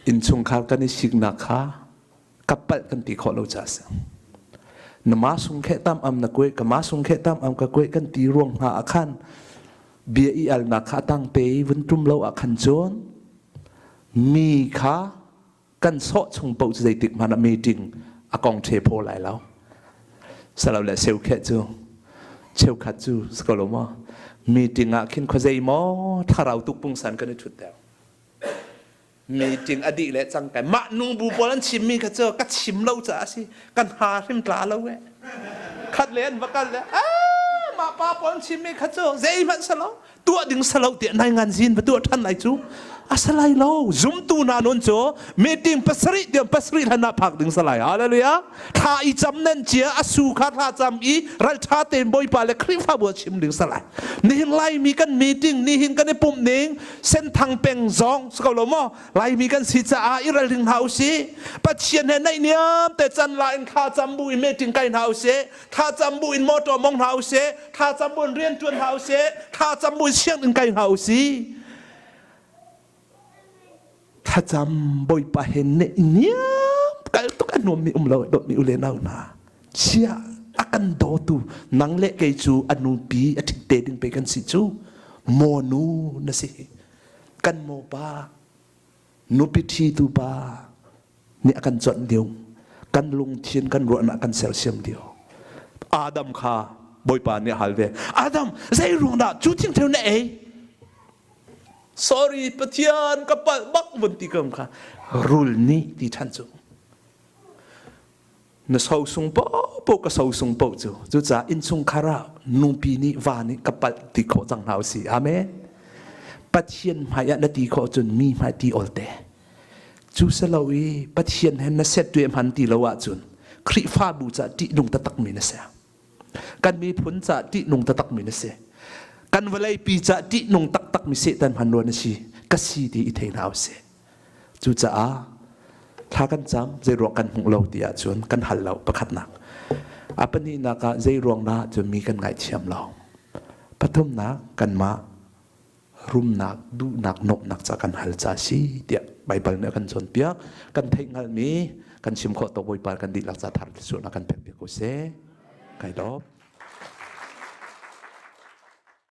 innchungkhar kan i siknak kha ka palh kan ti khawh lo ca si na ma sung khe tam am na kuai ka ma sung khe tam am ka kuai kan ti ruang hna ah khan bia i alnak kha tang te i vun tum lo ah khan cun mi kha kan sawh chung paoh cu zeitik hmanh ah meeting a kong ṭhe phaw lai lo salo le seukhet cu cheukhat cu si ko lo maw meeting ah khin khuazei maw thlarau tuk pungsan kan i ṭhut deuh meeting a dih le cang kai mah nu bu pawl an chimmi kha cu ka chim lo caah a si kan ha hrim tla lo e khat le an va kal le ah mah pa pawl an chimmi kha cu zeihmanh salo tuah ding salo tiah nai ngan zin va tuah ṭhan lai cu a salai lo zumtu hna nun cu meeting pasarih tiang pasarih hlan ah phak ding salai hallelujah thla i cam nan cia a su kha thla cam i ralṭha tein bawipa le khrihfabu a chim ding salai nihin laimi kan meeting nihin kan i pumh ning senthang peng zong si ko lo maw laimi kan si caah i ralring hna usih pathian he naihniam te can la in thla cam bu i meeting kai hna usih thla cam bu in motor mong hna usih thla cam bu in rian ṭuan hna usih thla cam bu in sianginn kai hna usih thlacam bawipa he niam kal tuk a nuammi um lo dawtmi u le nau hna chia a kan dawtu nang le kei cu a nupi a ṭhit te ding pe kan si cu maw nu na si kan maw pa nupi ṭhitu pa nih a kan chawnh lio kan lungthin kan ruahnak kan sersiam lio Adam kha Bawipa nih a hal ve Adam zei ruang dah cu thingtheu na ei sorry Pathian ka palh bak vun ti kam kha rul nih ti ṭhan cu na sosung popo ka sosung po cu cucaah innchungkhar ah nupi nih va nih ka palh ti khawh cang hna usih amen Pathian hmai ah na ti khawh cun mi hmai ti ol te cu selo i Pathian he na set tuah hman ti lo ahcun Khrihfabu ca ṭihnung taktakmi na si kan miphun ca ṭihnung taktakmi na si kan vawleipi ca ṭihnung taktakmi Satan hman rua na si ka si ti i thei hna usih Cucaah thla kan cam zeiruang kan hmuh lo ti ahcun kan hal lo pakhatnak. A pahnihnak ah zeiruang dah cun mi kan ngaithiam lo. Pathumnak kanmah rumnak, duhnak, nuamhnak ca kan hal ca si tiah Baibal nih a kan cawnpiak. Kan theih hngalhmi kan chim khawh tawk Bawipa kan dihlak ca thar thluachuahnak kan pek piak ko seh. Kai lawm.